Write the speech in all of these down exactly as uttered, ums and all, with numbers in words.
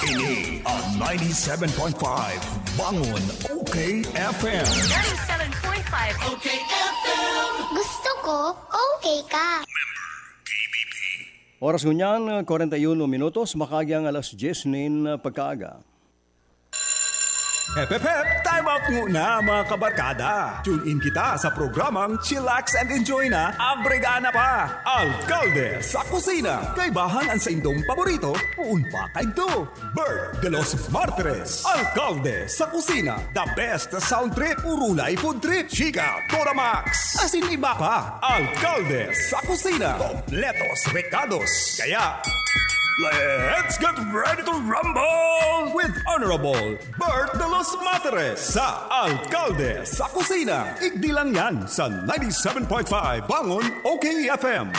Ini ang ninety-seven point five Bangon O K F M. Ninety-seven point five O K F M. Gusto ko, okay ka. Oras ngunyan, kwarenta y uno minutos, makaagi ang alas dyes nin pagkaaga. Hep, hep, hep! Time out muna, mga kabarkada! Tune in kita sa programang Chillax and Enjoy na, Abre Gana Pa! Alkalde sa Kusina! Kaibahan an saindong paborito, poon pa kaidto! Bert de los Martires, Alkalde sa Kusina! The best sound trip, urulay food trip, chika, Toramax, asin iba pa! Alkalde sa Kusina! Kompletos rekados! Kaya, let's get ready to rumble with Honorable Bert de los Materes sa Alkalde sa Kusina. Igdi lang yan sa ninety-seven point five Bangon O K F M.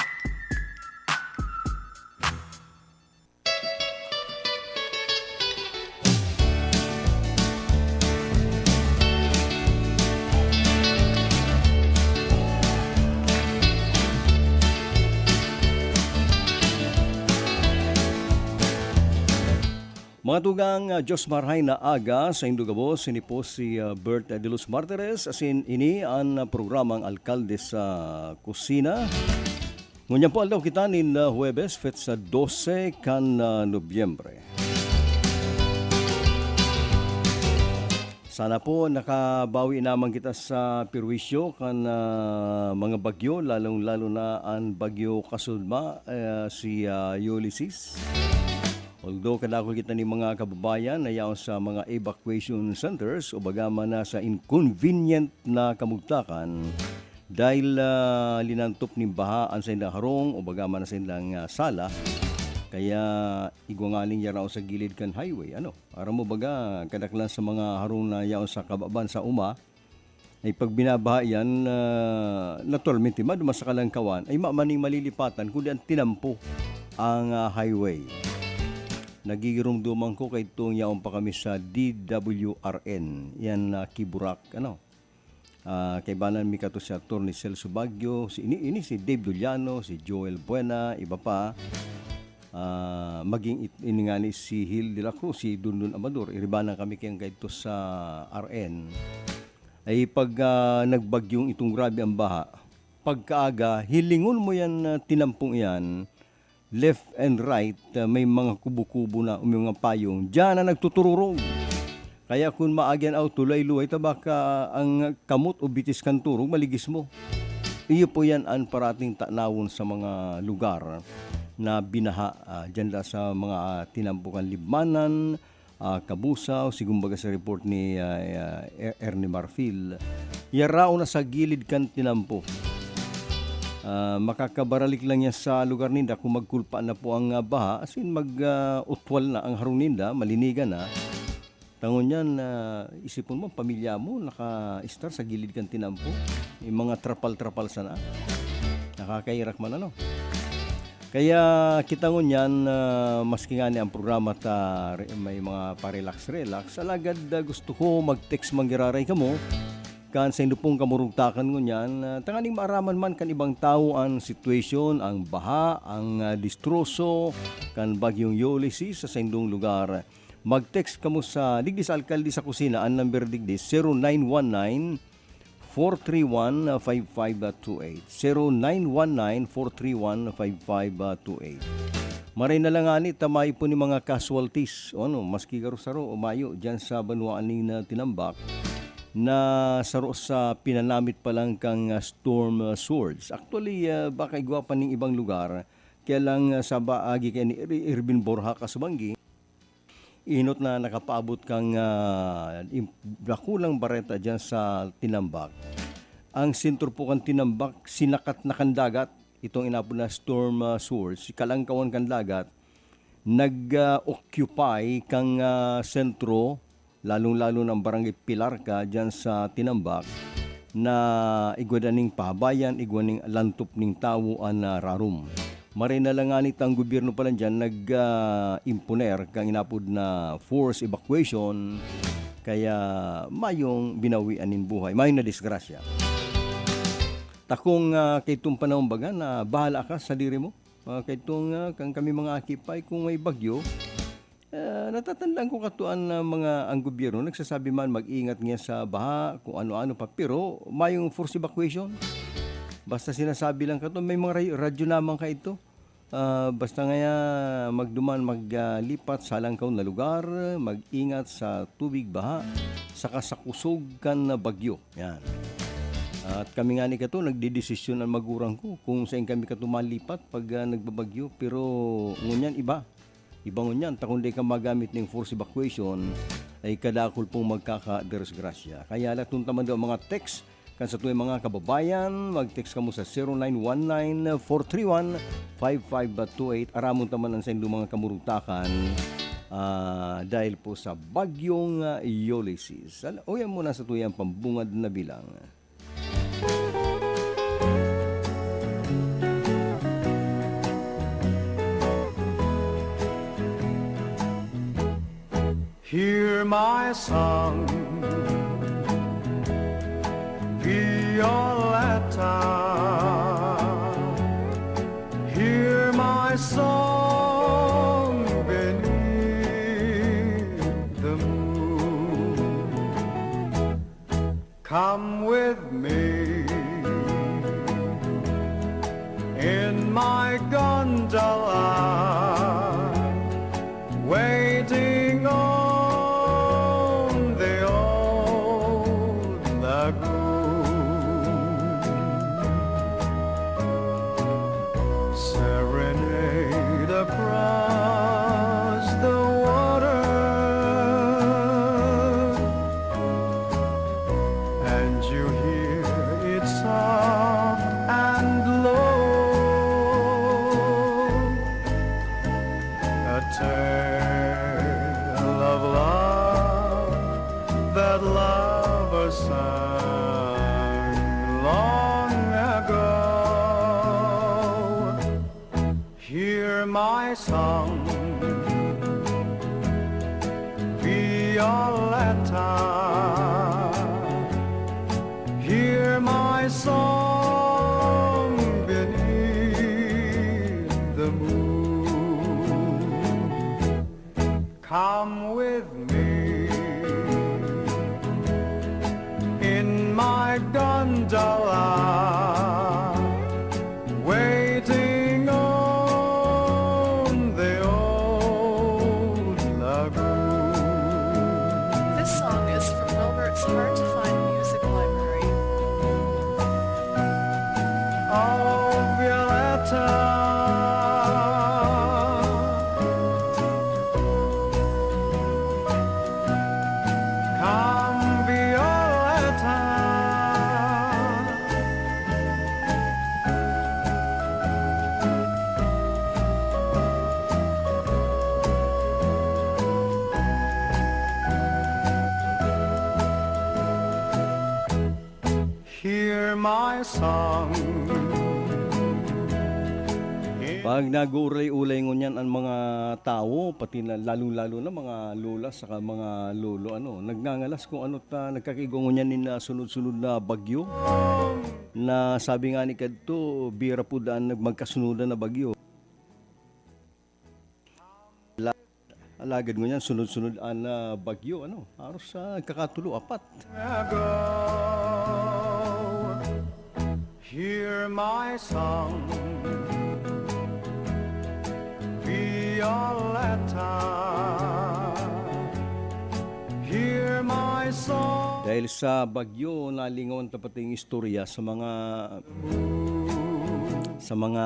Mga tugang, ah, Diyos marahay na aga sa indo gabos. Ini po si, ah, Bert de los Martires. Asin ini an, ah, programang Alkalde sa Kusina. Ngunyan po aldaw kita nin, ah, Huwebes, petsa dose kan, ah, Nobyembre. Sana po nakabawi naman kita sa perwisyo kan, ah, mga bagyo, lalong-lalo na an bagyo kasudma, ah, si, ah, Ulysses. Although kadakul kita nin mga kababayan na yaon sa mga evacuation centers o baga man na sa inconvenient na kamugtakan, dahil, ah, linantop nin baha an saindang harong o baga man na saindang, ah, sala, kaya igwa nganing yaraon sa gilid kan highway, ano? Aram mo baga, kadaklan sa mga harong na yaon sa kababan sa uma, ay pag binabaha yan, ah, naturalmente, maduman sa kalangkawan, ay ma-, maning malilipatan, kundi ang tinampo ang, ah, highway. Nagigirumduman ko kay itong yaon pa kami sa D W R N, yan na Kiburak, ano? Ah, kaibanan mi kato si Attorney Celso Baguio, si ini, ini si Dave Duliano, si Joel Buena, iba pa. Ah, maging it-, ini nga ni si Hil de la Cruz, si Dundun Amador, iribanan kami kayang kaidto sa R N. Ay pag, ah, nagbagyong itong grabe ang baha, pagkaaga, hilingon mo yan, ah, tinampong iyan, left and right, ah, may mga kubo-kubo na o may mga payong. Diyan na nagtutururog. Kaya kun maagi an auto, luhay-luhay ta baka ang kamot o bitis kan turog maligis mo. Iyo po yan an parating tanawon sa mga lugar na binaha, ah, diyan da sa mga, ah, tinampukan Libmanan, ah, Kabusaw, sigun baga sa report ni, ah, ah, Er-, Ernie Marfil. Yaraon na sa gilid kan tinampo. Ah, makakabaralik lang yan sa lugar ninda kung magkulpa na po ang, ah, baha, as in mag, ah, utwal na ang harong ninda, malinigan na. Tangon yan, ah, isipon mo, pamilya mo, naka-star sa gilid kan tinampo. Yung mga trapal-trapal sana. Nakakairak man, ano? Kaya kita ngunyan, ah, maski ngani ang programa ta re-, may mga pa-relax-relax, alagad, ah, gusto ko mag-text man giraray kamo, kan sa indo pong kamurugtakan ngunyan, ah, tanganing maaraman man kan ibang tawo ang sitwasyon, ang baha, ang, ah, distroso kan Bagyong Ulysses sa saindong lugar. Mag-text kamo sa, digdi sa Alkalde sa Kusina, ang number digdi, zero nine one nine, four three one, five five two eight. Zero nine one nine, four three one, five five two eight. Maray na lang ngani ta maipon ni mga casualties, o ano, maski garo saro o mayo, diyan sa banwaan nin, ah, Tinambac, na saro sa pinanamit pa lang kan, ah, storm, ah, surge. Actually, ah, baka igwa pa ning ibang lugar, kaya lang, ah, sa baagi kay ni Ir-, Irvin Borja Kasubanggi, inot na nakapaabot kan, ah, im-, dakulang bareta diyan sa Tinambac. Ang sentro po kan Tinambac, sinakat na kan dagat. Itong inapod na storm, ah, surge, kalangkawan kan dagat, nag, ah, occupy kan, ah, sentro, lalong-lalo ng Barangay Pilarca diyan sa Tinambac, na igwa da ning pahabayan, igwa ning lantop ning tawo an, ah, rarom. Maray na lang ngani ta ang gobyerno pa lang diyan nag, ah, imponer kan inapod na forced evacuation, kaya mayong binawian nin buhay, mayong nadisgrasya. Takong, ah, kay itong panahon baga na bahala ka sa diri mo. Ah, kay itong, ah, kan kami mga akipay, kung may bagyo, Ah, natatandaan ko katuan na mga, ang gobyerno nagsasabi man, "Mag-ingat nga sa baha," kung ano-ano pa, pero mayong forced evacuation. Basta sinasabi lang kato, may mga ra-, radyo naman kaito. Ah, basta ngaya magduman, mag, ah, lipat sa alangkaw na lugar, mag-ingat sa tubig, baha, saka sa kusog kan bagyo. Yan. At kami ngani kato, nagdedesisyon ang magurang ko kung saan kami kato malipat pag, ah, nagbabagyo. Pero ngunyan iba. Iba ngunyan, ta kun dai ka magamit ning forced evacuation, ay kadakul pong magkakadisgrasya. Kaya laton ta man daw mga text kan satuyang mga kababayan, mag-text kamo sa zero nine one nine, four three one, five five two eight. Aramon ta man an saindong mga kamurutakan, ah, dahil po sa Bagyong, ah, Ulysses. Al-, uyan mo na satuyang pambungad na bilang. Hear my song, Violetta. Hear my song beneath the moon. Come with me in my gondola, waiting on the old lagoon. Serenade across the water, and you hear it soft and low, a tale of love that lovers sang long ago. Hear my song, Violetta. Hear my song beneath the moon. Come with me in my gondola, waiting on the old lagoon. This song is from Wilbert's Hard to Find Music Library. Oh, Violetta. Come, Violetta. Hear my song. Pag nag-uulay-ulay ngunyan an mga tawo, pati na, lalong-lalo na mga lola saka mga lolo, ano, nagngangalas kung ano ta, nagkakaigwa ngunyan nin, ah, sunod-sunod na bagyo, na sabi nga ni kadto, bira po daan nag-, magkasunodan na bagyo. La-, alagad ngunyan, sunod-sunod an, ah, bagyo, ano, haros, ah, nagkakatulo, apat. Ago. Hear my song, Violetta. Hear my song. Dahil sa bagyo, nalingawan ta pating istorya sa mga, sa mga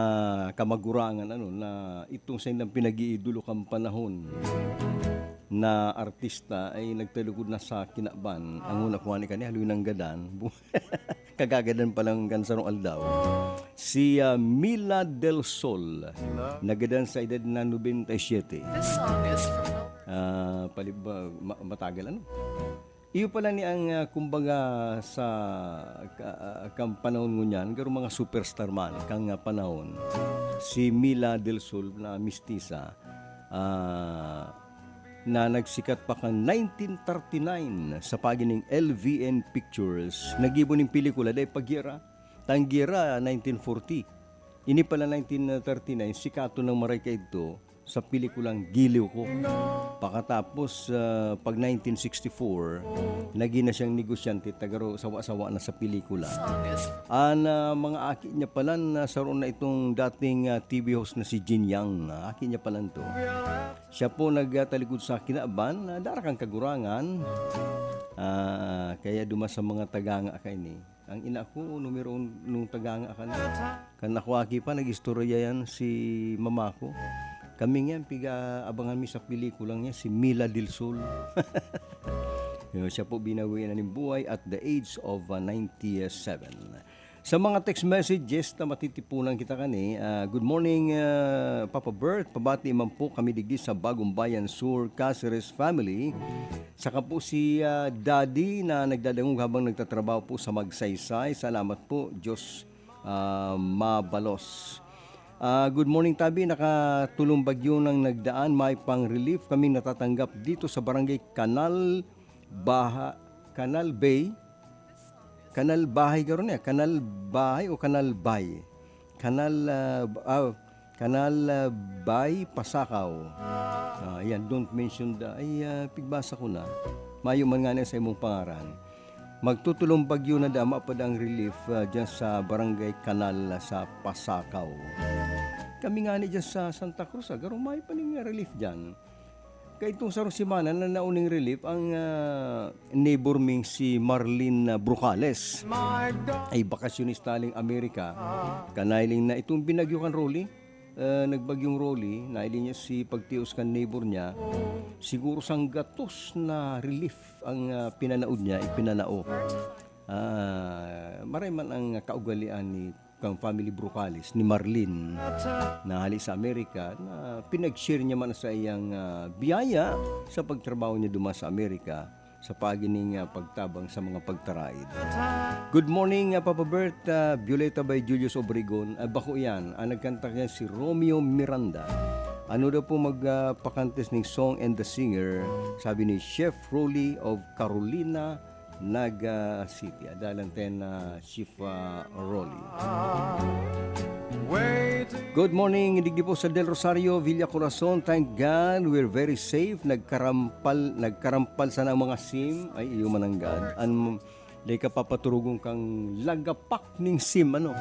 kamagurangan, ano, na itong sa ilang pinag-iidolo kan panahon na artista ay nagtalugod na sa kinaban. Ang una ko nga ni kani, haloy nanggadan. Kagagadan pa lang kan sarong aldaw. Si, ah, Mila Del Sol, nagadan sa edad na nobenta y siete. This song is from Wilbert. Ah, palib-, ah, ma-, matagal, ano? Iyo pala ni ang, ah, kumbaga sa ka-, ah, kang panahon ngunyan, garo mga superstar man kang, ah, panahon. Si Mila Del Sol na mistisa, ah, na nagsikat pa kan nineteen thirty-nine sa pagi ning L V N Pictures. Naggibo nin pelikula, dai pa giyera. Tang giyera, nineteen forty. Ini pala nineteen thirty-nine, sikaton nang maray kaidto. sa pelikulang Giliw Ko. Pakatapos, ah, pag nineteen sixty-four, nagin na siyang negosyante, tagaro sawa-sawa na sa pelikula. An, ah, mga aki niya palan, ah, saro na itong dating, ah, T V host na si Jin Yang. Ah, aki niya palan to. Siya po nagtalikod sa kinaban, ah, dara kan kagurangan. Ah, kaya duman sa mga tagaanga kaini. Ang ina ko, numero un-, nung tagaanga kan, kan ako aki pa, nag-istorya yan si mama ko. Kami ngayon, piga-abangan mi sa pelikulang niya, si Mila Del Sol. Yun, siya po binawi na ning buhay at the age of, ah, ninety-seven. Sa mga text messages na matitipunan kita kani, ah, "Good morning, ah, Papa Bert. Pabati man po kami digdi sa Bagong Bayan Sur, Caceres family. Saka po si, ah, Daddy na nagdadangog habang nagtatrabaho po sa Magsaysay. Salamat po. Diyos, ah, mabalos." Ah, good morning, Tabi. Nakatulong bagyo nang nagdaan. May pang-relief kaming natatanggap dito sa barangay Kanal Baha-, Kanal Bay. Kanal Bahay garo niya. Kanal Bahay o Kanal Bay? Kanal, ah, ah, Kanal, ah, Bay, Pasakaw. Ah, yan, don't mention the, ay, ah, pigbasa ko na. Mayo man nga na sa imong pangaran. Magtutulong bagyo na dama pa ang relief, ah, dyan sa Barangay Kanal, ah, sa Pasakaw. Kami nga ni dyan sa Santa Cruz, ah, garo mayo pa ning relief dyan. Kaitong sarong semana na nauning relief ang, ah, neighbor ming si Marlene, ah, Brocales. Ay bakasyonista ning Amerika. Kanailing na itong binagyo kan Rolly, ah, nagbagyong Rolly, nailing niya si pagtios kan neighbor niya. Siguro sanggatos na relief ang, ah, pinanaod niya, ipinanao. Ah, maray man ang kaugalian ni kang family Brocales ni Marlene na hali sa Amerika na pinag-share niya man sa iyang, ah, biyaya sa pagtrabaho niya duman sa Amerika sa paagi ning, ah, pagtabang sa mga pagtaraid. Good morning, ah, Papa Bert, ah, Violeta by Julius Obregon. Ah, bako yan. Ang nagkanta yan si Romeo Miranda. Ano daw po mag, ah, pakantes ning song and the singer? Sabi ni Chef Rolly of Carolina, Naga City. Adalan ten, ah, Chief, ah, Rolly. Good morning, digdi po sa Del Rosario, Villa Corazon. Thank God, we're very safe. Nagkarampal, nagkarampal sana ang mga sim. Ay, iyo man ang God. An, di ka papaturugon kang lagapak ning sim, ano?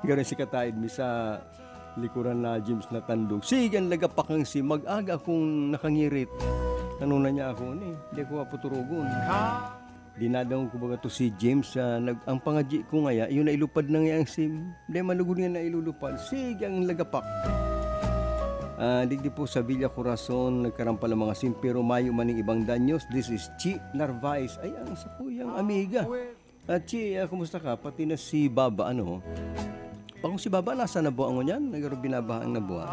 Garo si kataid mi sa likuran na James na tandog. Sige, ang lagapak ang sim. Mag-aga akong nakangirit. Ano na niya ako, ni? Di ko papaturugon. Dinadangog ko baga to si James, ah, nag-, ang pangadyi ko ngaya, yun na ilupad na nga ang sim. Di malugod nga na ilulupad. Sige, ang lagapak. Ah, digdi po sa Villa Corazon, nagkarampal ang mga sim, pero mayo man ning ibang danyos. This is Chi Narvaez. Ay, ang sakuyang amiga. Ah, Chi, ah, kumusta ka? Pati na si Baba, ano? Bakong si Baba, nasa na buha ngunyan? Nagaro binabaha ang nabuha.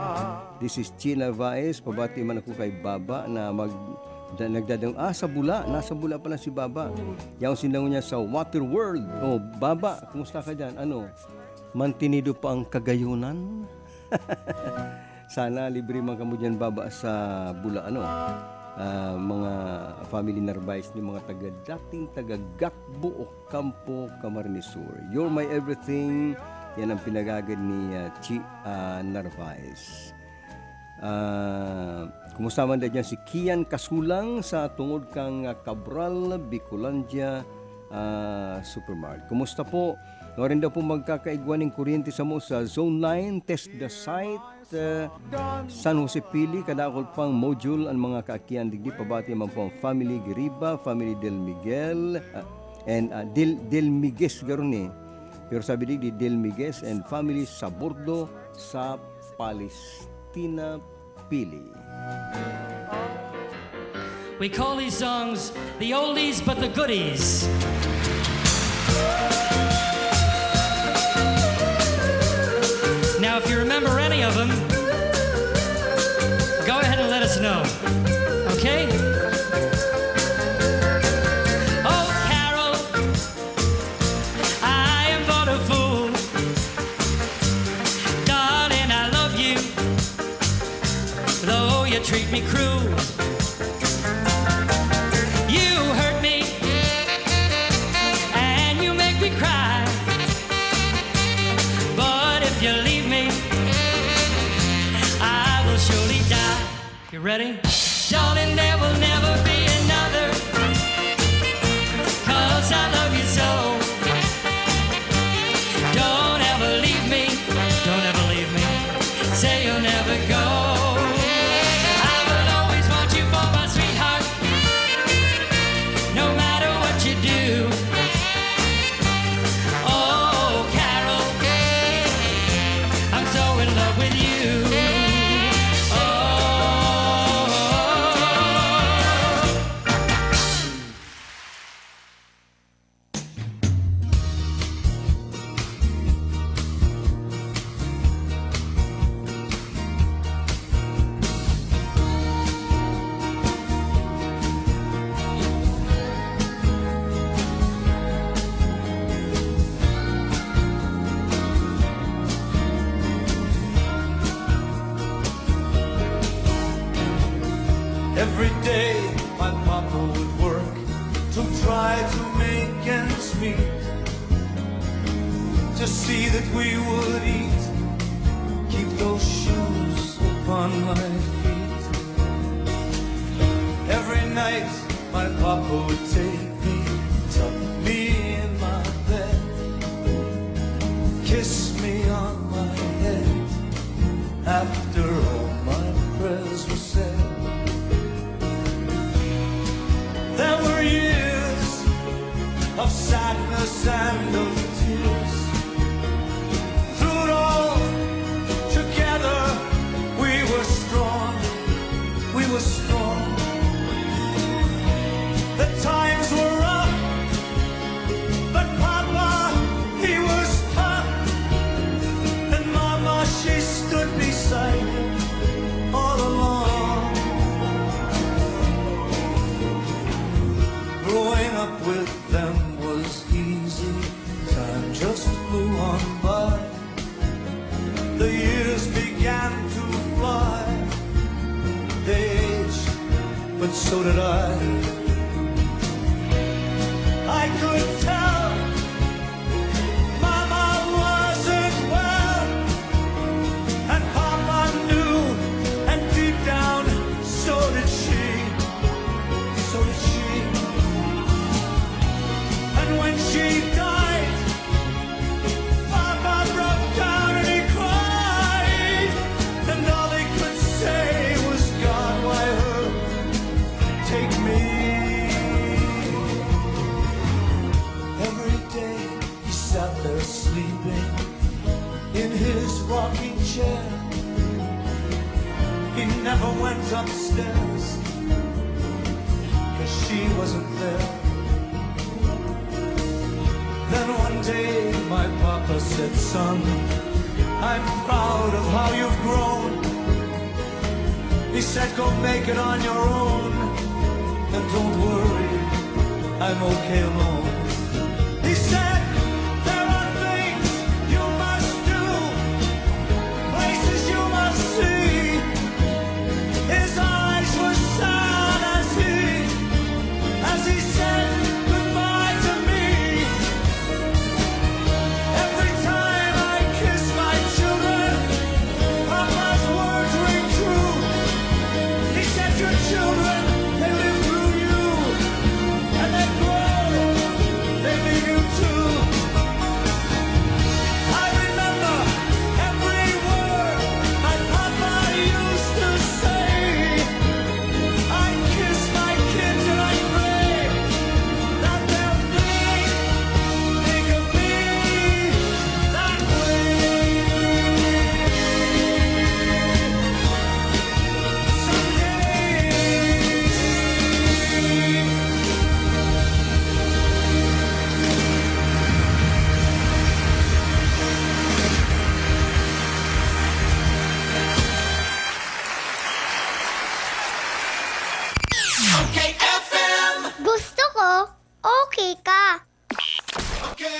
This is Chi Narvaez. Pabati man ako kay Baba na mag-, da-, nagdadang-, ah, sa Bula. Nasa Bula pala si Baba. Yaon sinda ngunyan sa Water World. Oh, Baba, kumusta ka dyan? Ano? Mantinido pa ang kagayunan? Sana libre man kamo dyan, Baba, sa Bula, ano? Ah, mga family Narvaez ni mga taga, dating taga Gatbo, Ocampo, Camarines Sur. You're my everything. Yan ang pinagagad ni, ah, Chi, ah, Narvaez. Ah, kumusta man da dyan si Kian Kasulang sa tungod kang, ah, Cabral, Bicolandia, ah, Supermart? Kumusta po? Ngayon daw po magkakaigwa ning kuryente sa mo sa Zone nine, test the site, ah, San Jose Pili, kadakol pang module ang mga kaakian digdi. Pabati man po ang family Giriba, family Del Miguel, ah, and, ah, Del, Del Miguez garo ni. Pero sabi digdi, Del Miguez and family sa Bordo, sa Palestina, Pili. We call these songs the oldies but the goodies. Now, if you remember any of them, go ahead and let us know. Okay? Oh, Carol, I am but a fool. Darling, I love you, though you treat me cruel. You hurt me, and you make me cry. But if you leave me, I will surely Darling, there will never be another, 'cause I love you so. Don't ever leave me, don't ever leave me. Say you'll never go. I will always want you for my sweetheart, no matter what you do. Oh, Carol, I'm so in love with you. Oh. Every day my papa would work to try to make ends meet, to see that we would eat, keep those shoes upon my feet. Every night my papa would take me, tuck me in my bed, kiss me on my head, after all my prayers were said. There were years of sadness and of tears. Through it all, together we were strong, we were strong. The times were rough, but Papa, he was tough. And Mama, she stood beside him all along. Growing up with them was easy. Time just flew on by. The years began to fly. They aged, but so did I. I could tell Mama wasn't well, and Papa knew, and deep down, so did she. So did she. And when she died, Papa broke down and he cried. And all he could say was, "God, why her? Take me." Every day he sat there sleeping in his rocking chair. He never went upstairs, 'cause she wasn't there. Then one day my papa said, "Son, I'm proud of how you've grown." He said, "Go make it on your own, and don't worry, I'm okay alone." He said, "There are things you must do, places you must see." His eyes were sad as he, as he said goodbye to me. Every time I kiss my children, Papa's words ring true. He said, "Your children, they live through you, and they grow, they leave you too." I remember every word my Papa used to say. I kiss my kids and I pray that they'll think, think of me that way someday. Okay F M. Gusto ko, okay ka. Okay,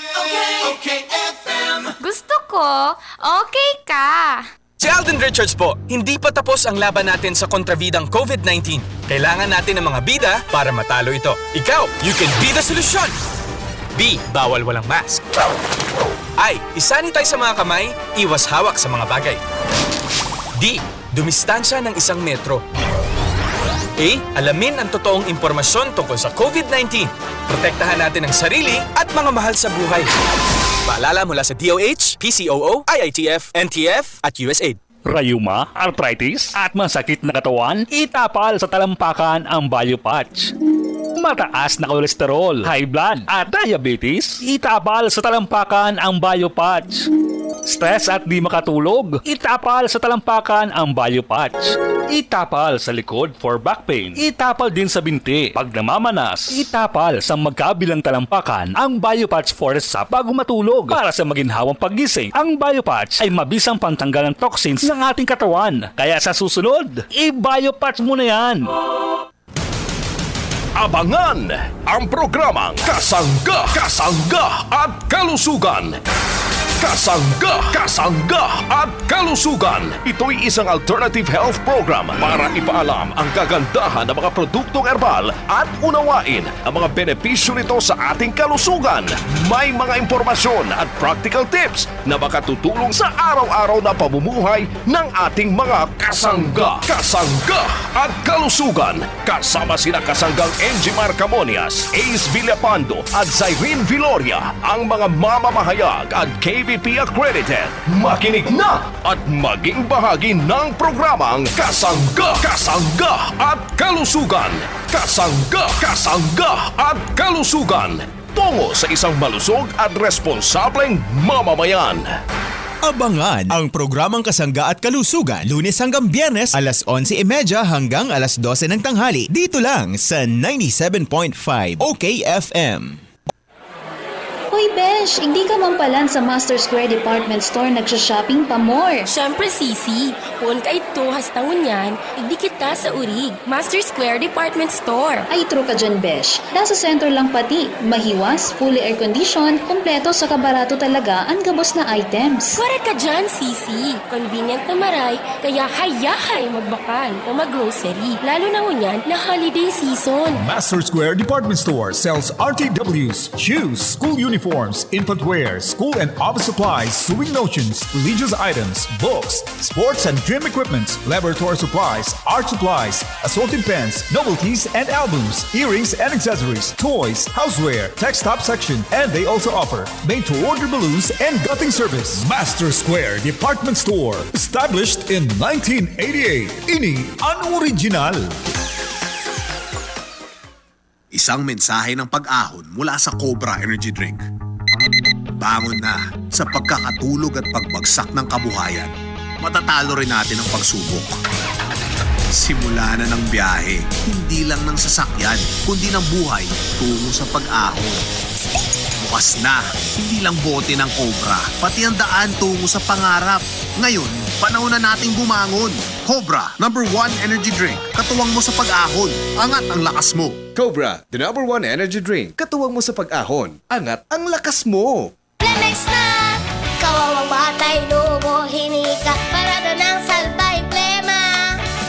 okay F M. Gusto ko, okay ka. Si Alden Richards po, hindi pa tapos ang laban natin sa kontrabidang COVID nineteen. Kailangan natin ng mga bida para matalo ito. Ikaw, you can be the solution! B, bawal walang mask. I, isanitize sa mga kamay, iwas hawak sa mga bagay. D, dumistansya ng isang metro. A. Alamin ang totoong impormasyon tungkol sa COVID nineteen. Protektahan natin ang sarili at mga mahal sa buhay. Paalala mula sa D O H, P C O O, I I T F, N T F, at U S A I D. Rayuma, arthritis, at masakit na katawan? Itapal sa talampakan ang Biopatch. Mataas na kolesterol, high blood, at diabetes? Itapal sa talampakan ang Biopatch. Stress at di makatulog? Itapal sa talampakan ang Biopatch. Itapal sa likod for back pain. Itapal din sa binti pag namamanas. Itapal sa magkabilang talampakan ang Biopatch Forest Sap bago matulog. Para sa maginhawang paggising, ang Biopatch ay mabisang pantanggal ng toxins ng ating katawan. Kaya sa susunod, i-Biopatch mo na yan. Abangan ang programang Kasangga, Kasangga at Kalusugan. Kasangga, Kasangga at Kalusugan. Ito'y isang alternative health program para ipaalam ang kagandahan ng mga produktong herbal at unawain ang mga benepisyo nito sa ating kalusugan. May mga impormasyon at practical tips na makatutulong sa araw-araw na pamumuhay ng ating mga kasangga, kasangga at kalusugan. Kasama sina kasanggang Enjimar Camonias, Ace Villapando at Zyrene Viloria, ang mga mamamahayag at K B P accredited. Makinig na at maging bahagi ng programang Kasangga, Kasangga at Kalusugan. Kasangga, Kasangga at Kalusugan. Tungo sa isang malusog at responsableng mamamayan. Abangan ang programang Kasangga at Kalusugan, Lunes hanggang Biyernes, alas onse y media hanggang alas dose ng tanghali, dito lang sa ninety-seven point five O K F M. Hoy, besh! Igdi ka man palan sa Master Square Department Store nagsha-shopping pa more! Siyempre, Sisi! Poon kaidto hasta ngunyan, igdi kita sa Urig, Master Square Department Store. Ay, true ka dyan, besh. Nasa sentro lang pati, mahiwas, fully air-conditioned, kompleto saka barato talaga an gabos na items. Correct ka dyan, Sisi. Convenient na maray, kaya hayahay magbakal o mag-grocery, lalo na ngunyan na holiday season. Master Square Department Store sells R T Ws, shoes, school uniforms, infant wear, school and office supplies, sewing notions, religious items, books, sports and gym equipments, laboratory supplies, art supplies, assorted pens, novelties and albums, earrings and accessories, toys, houseware, tech stop section, and they also offer made-to-order balloons and gutting service. Master Square Department Store, established in nineteen eighty-eight. Ini an original. Isang mensahe ng pag-ahon mula sa Cobra Energy Drink. Bangon na sa pagkakatulog at pagbagsak ng kabuhayan. Matatalo rin natin ang pagsubok. Simula na ng biyahe, hindi lang ng sasakyan, kundi ng buhay tungo sa pag-ahon. Bukas na, hindi lang bote ng Cobra, pati ang daan tungo sa pangarap. Ngayon, panahon na nating bumangon. Cobra, number one energy drink. Katuwang mo sa pag-ahon. Angat ang lakas mo. Cobra, the number one energy drink. Katuwang mo sa pag-ahon. Angat ang lakas mo. Flemex na! Kawawang batay, lubo, hinika. Parada ng salbay, plema.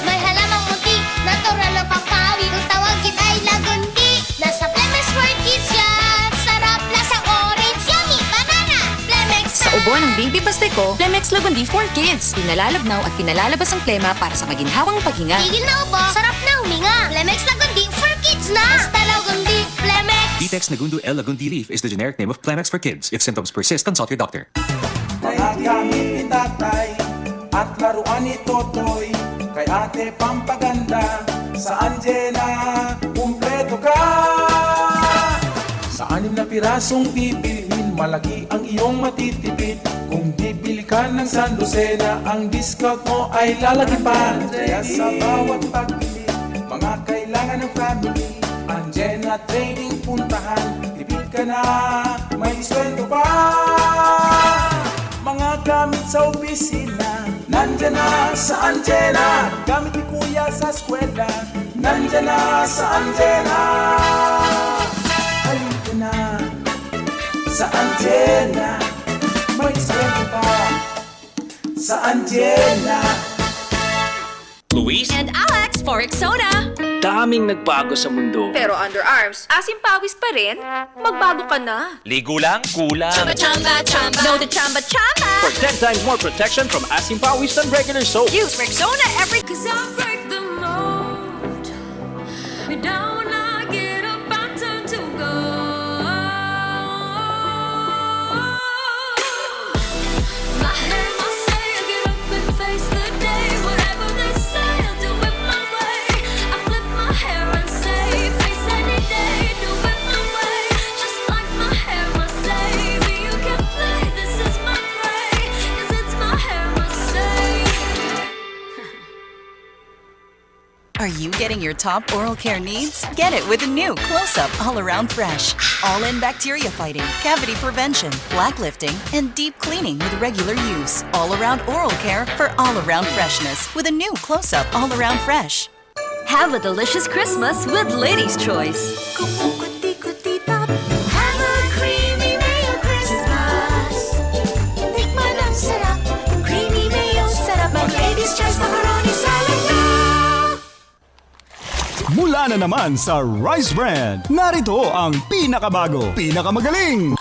May halamang munti, natural na pampawi. Kung tawagin ay lagundi. Nasa Flemex for Kids yan. Sarap, lasang orange, yummy, banana. Flemex Sa na! Ubo ng Baby Pasteco, Flemex Lagundi for Kids. Pinalalabnaw at pinalalabas ang plema para sa maginhawang paghinga. Tigil na ubo, sarap na huminga. Flemex Lagundi for Kids na! Basta Lagundi, Flemex! Vitex Nagundo L Lagundi Leaf is the generic name of Flemex for Kids. If symptoms persist, consult your doctor. Mga gamit ni tatay at laruan ni Totoy, kay ate pampaganda, sa Anjena, kumpleto ka! Sa anim na pirasong bibilhin, malaki ang iyong matitipid. Kung bibili ka ng San Lucena, ang discount mo ay lalaki pa. Kaya sa bawat pagbili, mga kailangan ng family, Anjena Trading puntahan. Tipid ka na, may diskwento pa. Mga gamit sa opisina, nandiyan na sa Anjena. Gamit ni Kuya sa eskwela, nandiyan na sa Anjena. Halika na sa Anjena, may diskwento pa sa Anjena. Luis and Alex for Rexona. Daming nagbago sa mundo. Pero underarms, asim pawis pa rin? Magbago ka na. Ligo lang, kulang. Chamba, chamba, chamba. No, the chamba, chamba. For ten times more protection from asim pawis than regular soap. Use Rexona every Cause I break the mold. Are you getting your top oral care needs? Get it with the new Close Up All Around Fresh. All in bacteria fighting, cavity prevention, plaque lifting, and deep cleaning with regular use. All around oral care for all around freshness with a new Close Up All Around Fresh. Have a delicious Christmas with Ladies' Choice. Kung kukuti-kutitap, have a creamy mayo Christmas. Tikman ang sarap, creamy mayo, sarap mag Ladies' Choice macaroni salad na. Mula na naman sa Rice Brand, narito ang pinakabago, pinakamagaling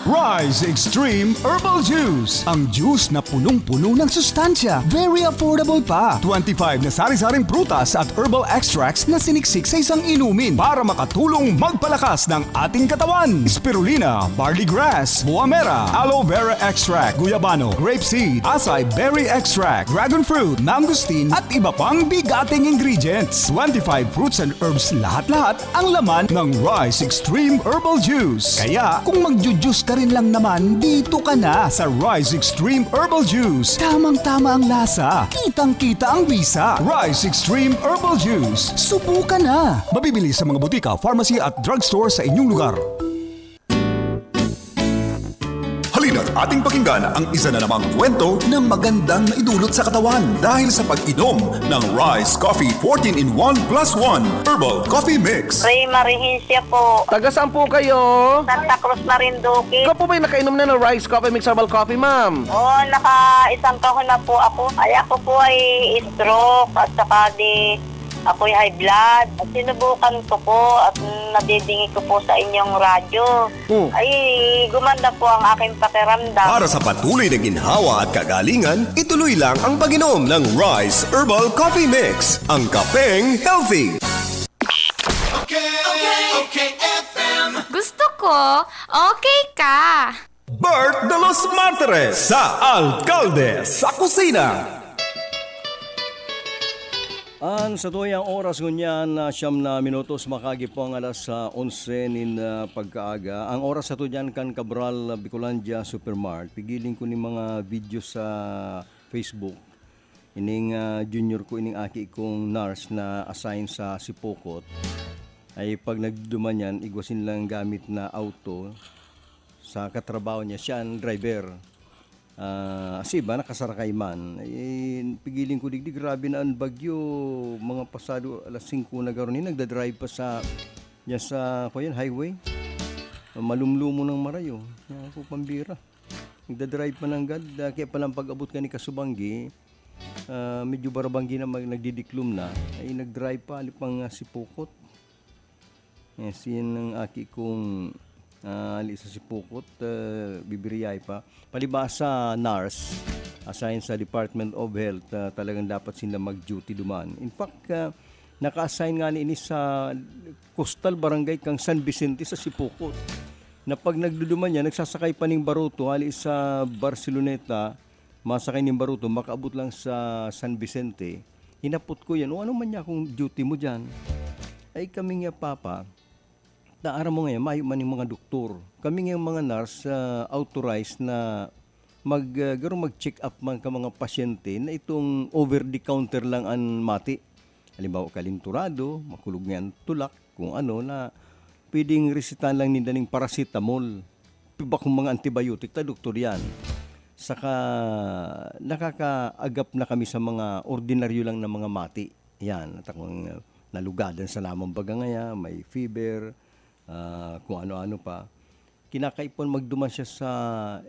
Rice Extreme Herbal Juice. Ang juice na punong-puno ng sustansya, very affordable pa. Twenty-five na sari-saring prutas at herbal extracts na siniksik sa isang inumin para makatulong magpalakas ng ating katawan. Spirulina, barley grass, buamera, aloe vera extract, guyabano, grape seed, acai berry extract, dragon fruit, mangosteen, at iba pang bigating ingredients. Twenty-five fruits and herbs lahat-lahat ang laman ng Rice Extreme Herbal Juice. Kaya kung magju-juice ka rin lang naman, dito ka na sa Rice Extreme Herbal Juice. Tamang-tama ang lasa, kitang-kita ang bisa. Rice Extreme Herbal Juice. Subukan na! Mabibili sa mga butika, pharmacy at drugstore sa inyong lugar. Halina't ating pakinggan ang isa na namang kwento na magandang maidulot sa katawan dahil sa pag-inom ng Rice Coffee fourteen in one plus one Herbal Coffee Mix. Ray Marihencia po. Taga saan po kayo? Santa Cruz, Marinduque. Ikaw po ba'y nakainom na ng Rice Coffee Mix Herbal Coffee, ma'am? Oo, naka isang kahon na po ako. Ay, ako po ay stroke at saka di ako'y high blood. At sinubukan ko po at nadidingi ko po sa inyong radyo. Hmm. Ay, gumanda po ang aking pakiramdam. Para sa patuloy na ginhawa at kagalingan, ituloy lang ang pag-inom ng Rice Herbal Coffee Mix, ang kapeng healthy. Okay, okay, okay, F M. Gusto ko, okay ka. Bert de los Martires sa Alkalde sa Kusina. An satuyang oras ngunyan na siyam na minutos, makagi po ang alas, ah, onse nin, ah, pagkaaga. Ang oras sato diyan kan Cabral, ah, Bicolandia Supermart. Pigiling ko nin mga video sa Facebook. Ining, ah, junior ko, ining aki kong nurse na assign sa Sipocot, ay pag nagduduman yan, igwa sinlang gamit na auto sa katrabaho niya, siya ang driver. Ah, si iba nakasarakay man. Eh, pigiling ko digdi, grabe na an bagyo. Mga pasado alas singko na garo ni, nagda-drive pa sa, diyan sa, kuwan, highway. Malumlumo ng marayo. Yan ako, pambira. Nagda-drive pa nanggad, ah, kaya palang pag-abot ka ni Kasubanggi, ah, medyo barabanggi na mag-, nagdidiklom na, ay nag-drive pa, ali pang, ah, Sipocot. Yes, yan ang aki kong, ah, ali sa Sipocot, ah, bibiriyay pa. Palibasa, nurse, assign sa Department of Health, ah, talagang dapat sila mag-duty duman. In fact, ah, naka-assign nga ni ini sa coastal barangay kang San Vicente sa Sipocot. Na pag nagduduman niya, nagsasakay pa ning baruto, hali sa Barceloneta, masakay ning baruto, makaabot lang sa San Vicente. Hinapot ko yan, "O, ano man niya akong duty mo dyan?" Ay, kami nga, Papa, naaram mo ngayon, mayo man yung mga doktor. Kami nga yung mga nurse, ah, authorized na mag, ah, garo mag-check up man ka mga pasyente na itong over the counter lang an mati. Halimbawa, kalinturado, makulog nga ang tulak, kung ano na pwedeng resetahan lang ninda ning paracetamol. Bakong mga antibiotic ta, doktor yan. Saka nakakaagap na kami sa mga ordinaryo lang na mga mati. Yan, at akong, uh, nalugadan sa namang baga ngaya, may fever, ah, kung ano-ano pa. Kinakaipon magduman siya sa,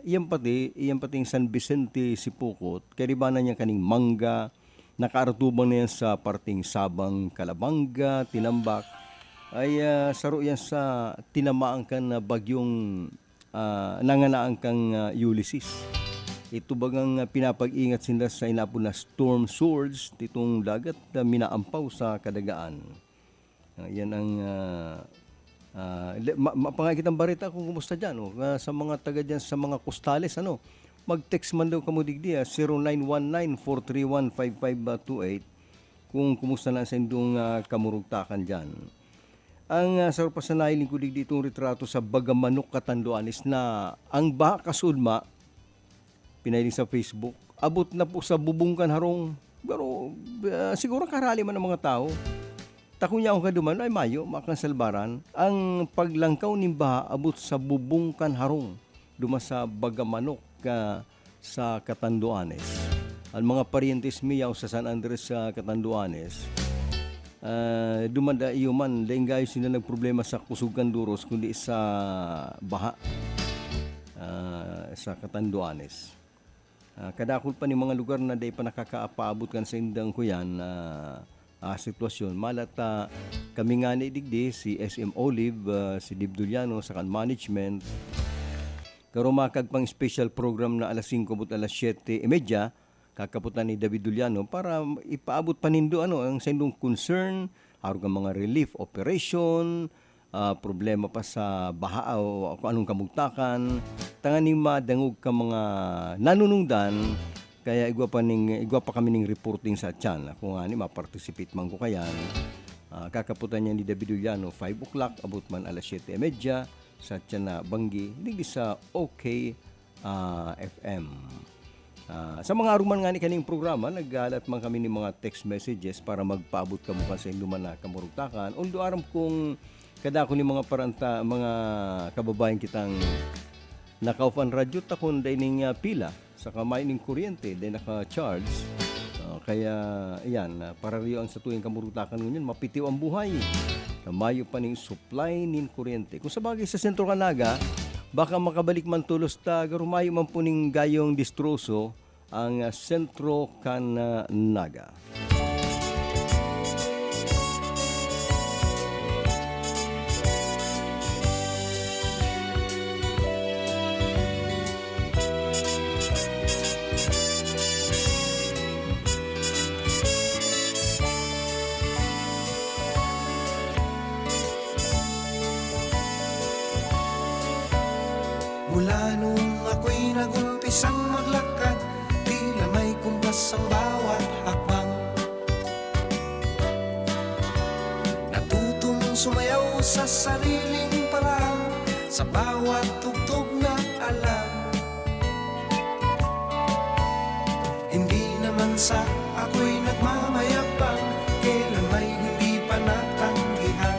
iyan pati, iyan pati yung San Vicente, Sipocot, kaibanan niya kaning mangga, nakaartubang na yan sa parteng Sabang, Calabanga, Tinambac, ay, ah, saro yan sa tinamaan kan na bagyong, ah, nanganaan kang, ah, Ulysses. Ito bagang, ah, pinapag-ingat sinda sa inapod na storm surge, titong dagat na minaampaw sa kadagaan. Ah, yan ang, ah, ah, le-, ma-, mapangagi kitang bareta kung kumusta diyan, oh. Ah, sa mga taga diyan, sa mga kostales, ano, mag-text man daw kamo digdi, ah, zero nine one nine, four three one, five five two eight, kung kumusta na sa indong, ah, kamurugtakan diyan. Ang, ah, saro pa sa nahiling ko digdi itong retrato sa baga manok katanduan is na ang baha kasudma, pinahiling sa Facebook, abot na po sa bubong kan harong. Pero, ah, siguro karali man ang mga tao. Ta kun yaon ka duman, ay mayo, makansalbaran. Ang paglangkaw nin baha abot sa bubong kan harong, duman sa Bagamanok, ah, sa Catanduanes. Ang mga paryentes mi yaon sa San Andres sa Catanduanes, ah, duman da iyo man, dai nggayo sinda nagproblema sa kusog kan doros, kundi sa baha, ah, sa Catanduanes. Ah, kadakul pa nin mga lugar na dai pa nakakapaabot kan saindang kuyan na, ah, sitwasyon. Malat, ah, kami ngani digdi, si S M Olive, ah, si Dib Duliano, sa kan management, garo makagpang special program na alas singko abot alas siyete y media, kakapotan ni David Duliano para ipaabot pa nindo, ano, ang saindong concern, arog kan mga relief operation, ah, problema pa sa baha o kung anong kamugtakan, tanganing madangog kan mga nanunungdan, kaya igwa pa ning, igwa pa kami ning reporting sa tiyan. Ako ngani, ma-participate man ko kayan. Ah, kakapotan niya ni David Uliano, five o'clock, abot man alas siyete y media, sa tiyan na banggi, digdi sa OK, ah, F M. Ah, sa mga aruman ngani kaning programa, naghalat man kami nin mga text messages para magpaabot kamo kan saindong man na kamurugtakan. Although aram kong kadakul nin mga paranta-, mga kababayan kitang naka-off an radyo ta kun dai nin, ah, pila, saka mayo nin kuryente, dai naka-charge. Ah, kaya, iyan, ah, parariyo an satuyang kamurugtakan ngunyan, mapitiw an buhay. Na mayo pa nin supply nin kuryente. Kung sa bagay, sa sentro kan Naga, baka makabalik man tolos ta, garo mayo man po nin gayong distroso ang, ah, sentro kan, ah, Naga. Mula nung ako'y nag-umpisang maglakad, tila may kumpas ang bawat hakbang. Natutong sumayaw sa sariling paraan, sa bawat tugtog na alam. Hindi naman sa ako'y nagmamayabang, kailan may hindi pa natanggihan.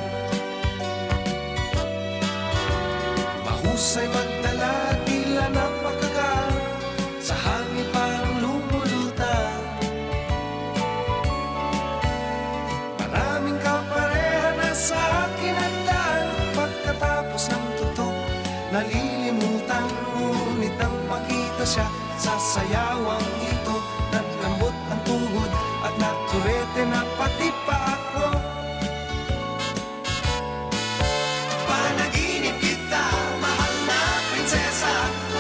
Mahusay magdala, tila napakagaan, sa hangin parang lumulutang. Maraming kapareha na sa akin ang daan. Pagkatapos ng tutok, nalilimutan. Ngunit nang makita siya sa sayawang ito, naglambot ang tuhod at nakurete na pati pa ako. Panaginip kita, mahal na prinsesa,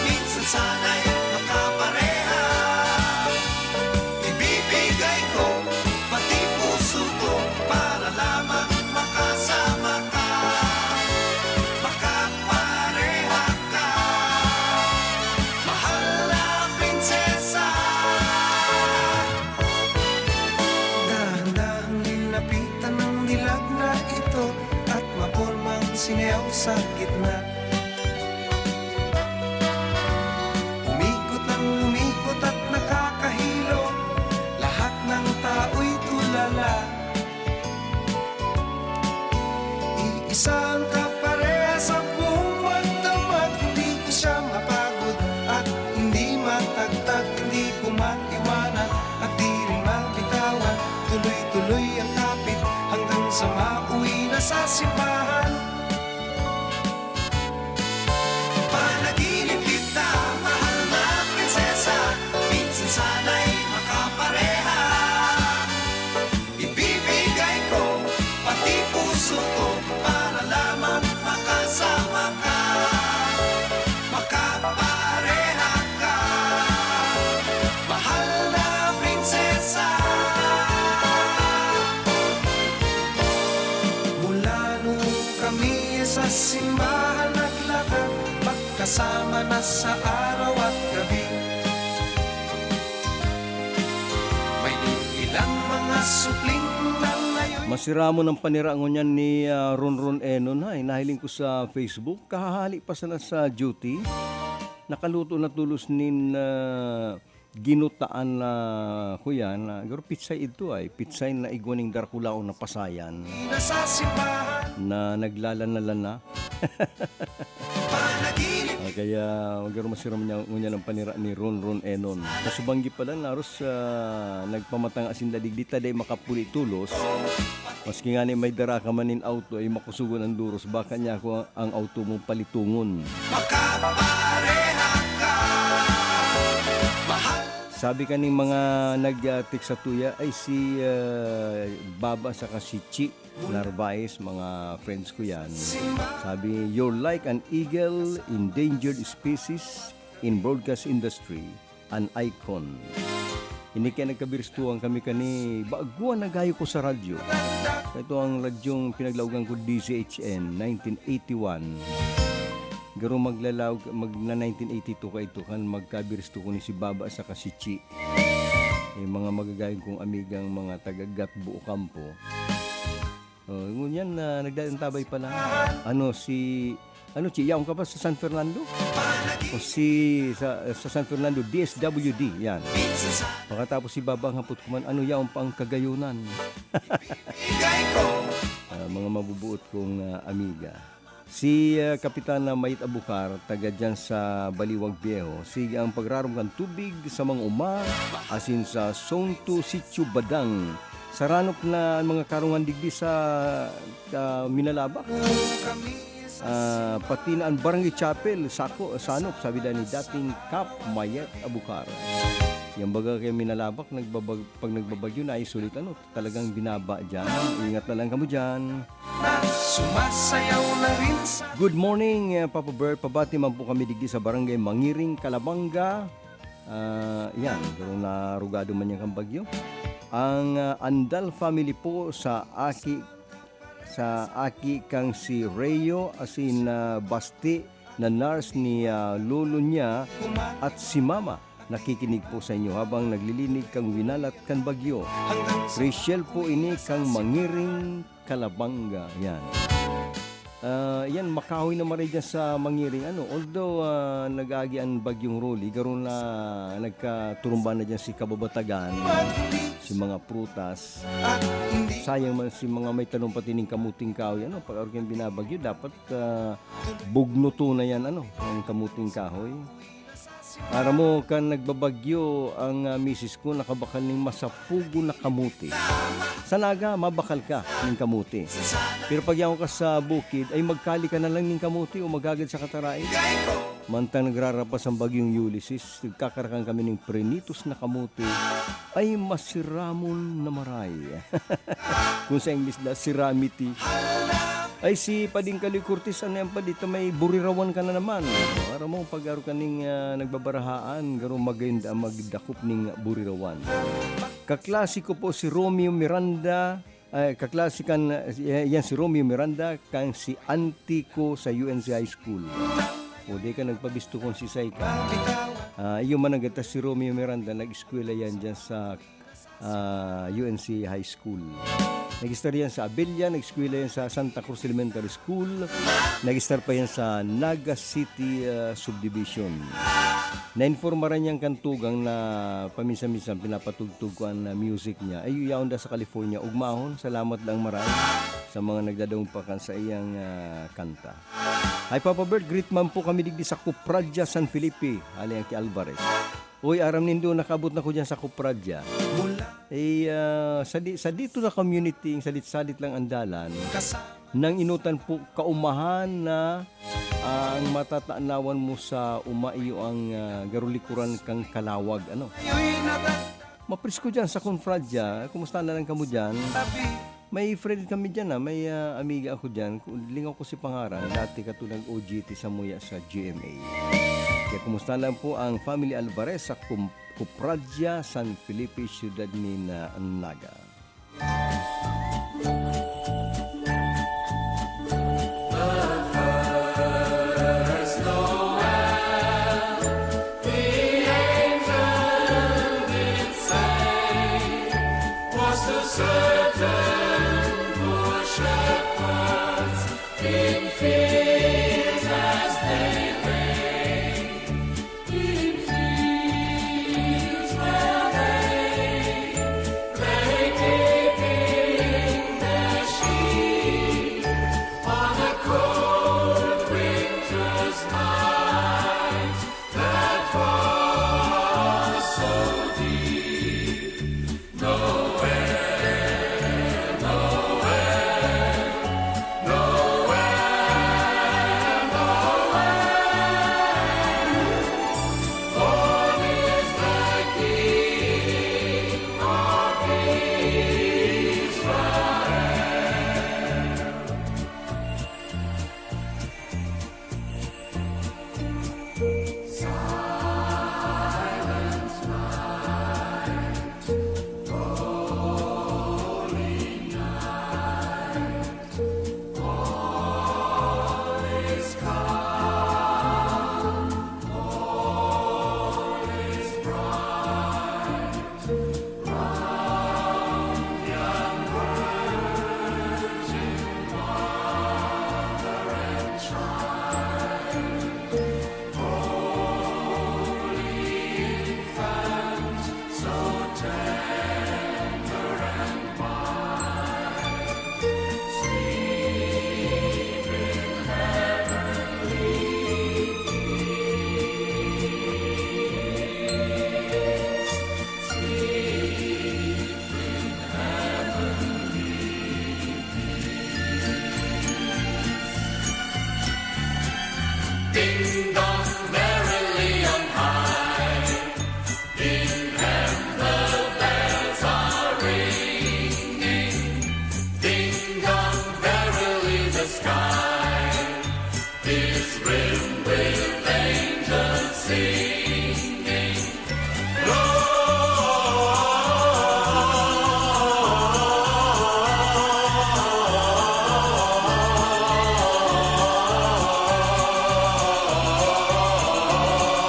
minsan sana'y makapareha. Ibibigay ko pati puso ko para lamang makasama ka. Makapareha ka, mahal na prinsesa. Dahan-dahang linapitan ng dilag na ito at mapormang sinayaw sa gitna. Umikot nang umikot at nakakahilo, lahat ng tao'y tulala. Iisa ang kaparehas sa buong magdamag, hindi ko siya mapagod at hindi matagtag, hindi ko maiwanan at di rin mabitawan. Tuloy-tuloy ang kapit hanggang sa mauwi na sa simbahan. Panaginip kita, mahal na prinsesa, minsan sana'y makapareha. Ibibigay ko pati puso ko para lamang makasama ka. Makapareha ka, mahal na prinsesa. Mula nung kami sa simbahan naglakad, magkasama na sa araw at gabi. May ilang mga supling na ngayon. Masiramon ang panira ngunyan ni, ah, Ronron Enon, hay. Nahiling ko sa Facebook, kahahali pa sana sa duty. Nakaluto na tolos nin, ah, ginutaan na, kuya, na, garo pitsay idto ay, pitsay na igwa ning darakulaon na pasayan na naglalana-lana. Ah, kaya, garo masiram niya, ngunyan ang panira ni Ron Ron Enon. Kasubanggi pala, naros, ah, nagpamatanga sinda digdi ta dai makapuli tolos. Maski ngani may dara ka man nin auto, ay makusugon ang duros. Baka niya ako ang, ang auto mo palitungon. Makapareha ka, mahal. Sabi kaning mga nag-, ah, text sa tuya ay si, ah, Baba saka si Chi Narvaez, mga friends ko yan. Sabi, "You're like an eagle, endangered species in broadcast industry, an icon." Ini kaya nagkabiristuhan kami kani, baguan na gayo ko sa radyo. Ito ang radyong pinaglaogan ko, D Z H N, nineteen eighty-one. Garo maglalaog, mag, na nineteen eighty-two ka ito, kan magkabiristo ko ni si Baba saka si Chi. Eh, mga magagayon kong amigang mga taga Gatbo, Ocampo. Oh, ngunyan na nagdadantabay pa na. Ano, si, ano, Chi, yaon ka pa sa San Fernando? O si, sa, sa San Fernando, D S W D, yan. Pagkatapos si Baba ang hapot ko man, ano, yaon pa ang Kagayonan? Ah, mga mabubuot kong, ah, amiga. Si, ah, Kapitana Mayet Abukar, taga dyan sa Baliwag Viejo, sige ang pagrarom kan tubig sa mga uma, asin sa Songto Sitio Badang. Saranop na an mga karungan digdi sa, ah, Minalabac. Ah, pati na an Barangay Chapel, sako, sanop, sabi da ni dating Kap Mayet Abukar. Yang baga kay Minalabac, nagbabag-, pag nagbabagyo na ay sulit, ano, talagang binaba dyan. Ingat na lang kamo dyan. Sumasayaw na rin sa Good morning, eh, Papa Bert. Pabati man po kami digdi sa Barangay Mangiring, Calabanga. Ah, yan, pero narugado man yan kang bagyo. Ang, ah, Andal family po sa aki, sa aki kang si Reo, asin, ah, Basti, na nurse ni, ah, lolo niya at si mama. Nakikinig po sa inyo habang naglilinig kang winalat kan bagyo. Rachel po ini kang Mangiring, Calabanga. Yan. Ah, yan, makahoy na maray dyan sa Mangiring. Ano, although, ah, nag-agi ang bagyong Rolly, garo na nagkaturumba na dyan si kababatagan, si mga prutas. Sayang man si mga may tanom pati ning kamuting kahoy. Ano, pag arog yung binabagyo, dapat, ah, bugnuto na yan, ano, ang kamuting kahoy. Aram mo, kan nagbabagyo ang, ah, misis ko, nakabakal ning masapugon na kamote. Sa Naga, mabakal ka ning kamote. Pero pag yaon ka sa bukid, ay magkali ka na lang ning kamote o maghagad sa katarae. Mantang nagrarapas ang bagyong Ulysses, nagkakarakan kami ning prenitos na kamote. Ay, masiramon na maray. Kung sa English na, siramity. Ay, si Pading Kaloy Cortez, ano yan pa dito? May burirawan ka na naman. Aram mo, pag aro kaning, ah, nagbabarahaan, garo maganda ang magdakop ning burirawan. Kaklase ko po si Romeo Miranda. Ay, kaklase kan, eh, yan si Romeo Miranda, kan si auntie ko sa U N C High School. O, di ka nagpabisto kung si Sai ka. Ah, iyo man ang gatas si Romeo Miranda, nag-eskwela yan dyan sa ah, U N C High School. Nag-start yan sa Abella, nag-eskwela yan sa Santa Cruz Elementary School, nag-start pa yan sa Naga City, ah, Subdivision. Nainformaran niyang kantugang na paminsan-minsan pinapatugtog ko ang, ah, music niya. Ay, yaon da sa California. Ugmahon, salamat lang maray sa mga nagdadangog pa kan sa iyang, ah, kanta. Hi, Papa Bert, greet man po kami digdi sa Cupradja, San Felipe, hali ang ki Alvarez. Uy, aram nindo, nakaabot na ko diyan sa Cupradja. Eh, ah, sa di-, sa dito na community, salit-salit lang ang dalan. Nang inutan po, kaumahan na ang matatanawan mo sa uma iyo ang, ah, garulikuran kang kalawag, ano? Maprisko diyan sa Cupradja. Kumusta na lang kamo diyan? May friend kami diyan, ah, may, ah, amiga ako diyan. Ku-, lingaw ko si pangaran. Dati kato nag-O J T sa muya sa G M A. Kaya kumusta lang po ang Family Alvarez sa Cum-, Cupradja, San Felipe, siyudad ni na-, Naga. Sky is rimmed with angels singing.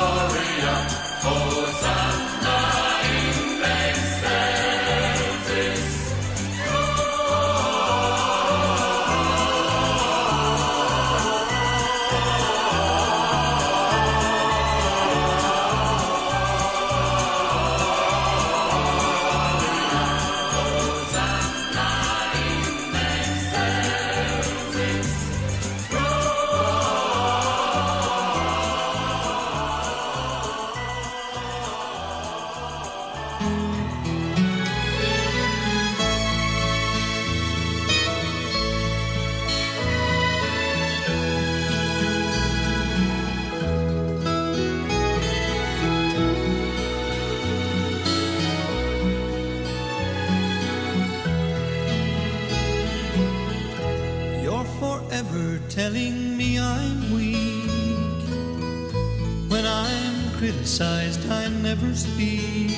Gloria, Hosanna in excelsis. You're forever telling me I'm weak. When I'm criticized, I never speak.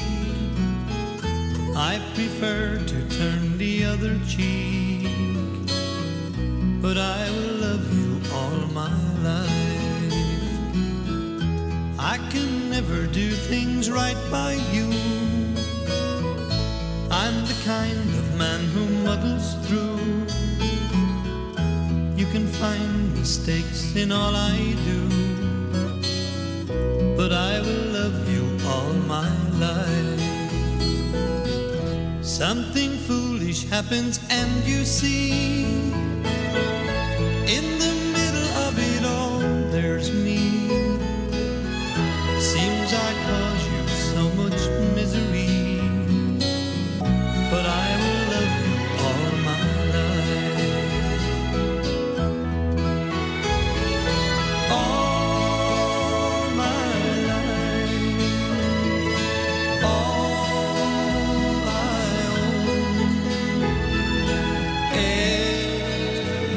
I prefer to turn the other cheek. But I will love you all my life. I can never do things right by you. I'm the kind of man who muddles through. You can find mistakes in all I do, but I will love you all my life. Something foolish happens, and you see, in the middle of it all, there's me. Seems I cause you so much misery, but I will love you all my life. All my life, all I own,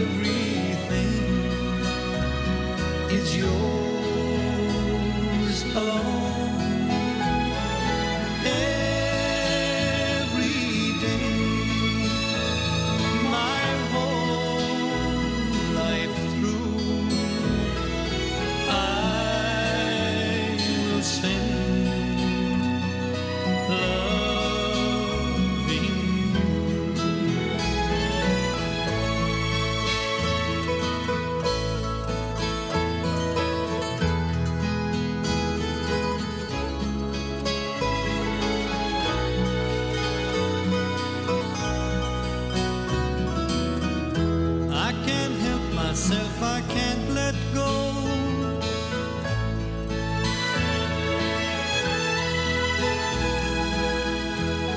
everything is yours alone. Every day, my whole life through, I will spend loving you. I can't help myself, I can't let go.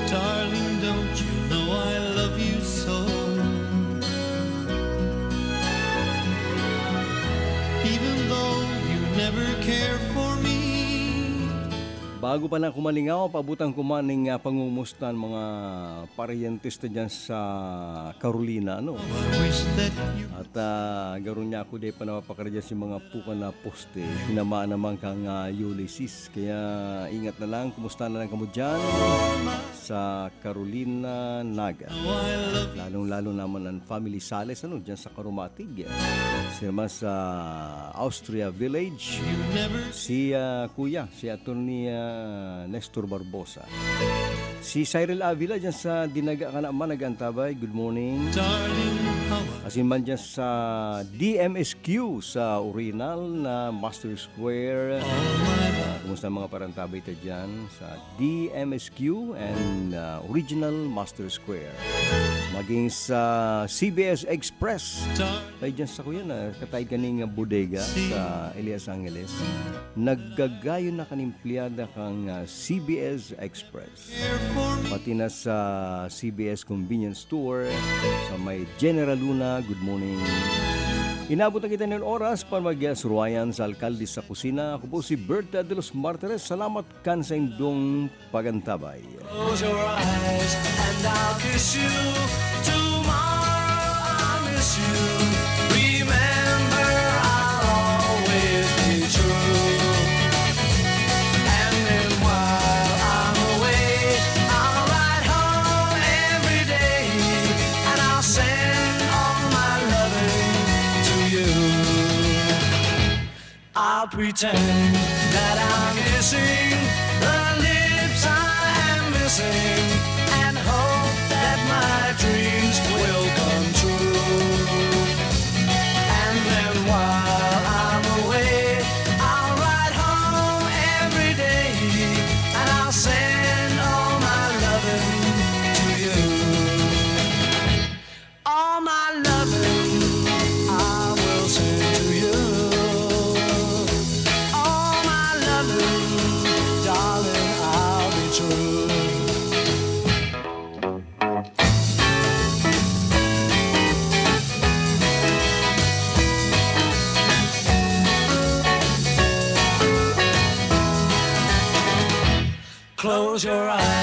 Darling, don't you know I love you so? Even though you never care for me. Bago pa na kumalingaw, paabutan ko man ning, ah, pangumusta an mga paryentes ta diyan sa Carolina, ano? I wish that you At, ah, garo niya ako di pa napapakara diyan si mga pukan na poste. Tinamaan naman kan, ah, Ulysses. Kaya ingat na lang. Kumusta na lang kamo diyan sa Carolina, Naga? Lalong-lalo naman ang family Sales, ano, diyan sa Carumatig. Sila naman sa Austria Village. Si, ah, Kuya, si Attorney, ah, Nestor Barbosa. Si Cyril Avila diyan sa Dinaga, ka naman, nag-antabay. Good morning. Asin man diyan sa D M S Q sa Urinal na Master Square. Ah, kumusta ang mga parantabay ta diyan sa D M S Q and, ah, Original Master Square? Maging sa C B S Express. Ay, diyan sa kuya na kataid kaning bodega sa Elias Angeles. Naggagayon na kan empleyada kan, ah, C B S Express. Pati na sa C B S Convenience Store sa may General Luna. Good morning. Inabot na kita ng oras para mag-, ah, suruayan sa alkalde sa kusina. Ako po si Bert de los Martires. Salamat kan saindong pagantabay. Close your eyes and I'll kiss you. Tomorrow I'll miss you. I'll pretend that I'm kissing the lips I am missing and hope that my dreams will come true. And then while I'm away, I'll write home every day and I'll send all my loving to you. All my loving I will send to you. All my loving, darling, I'll be true. Close your eyes.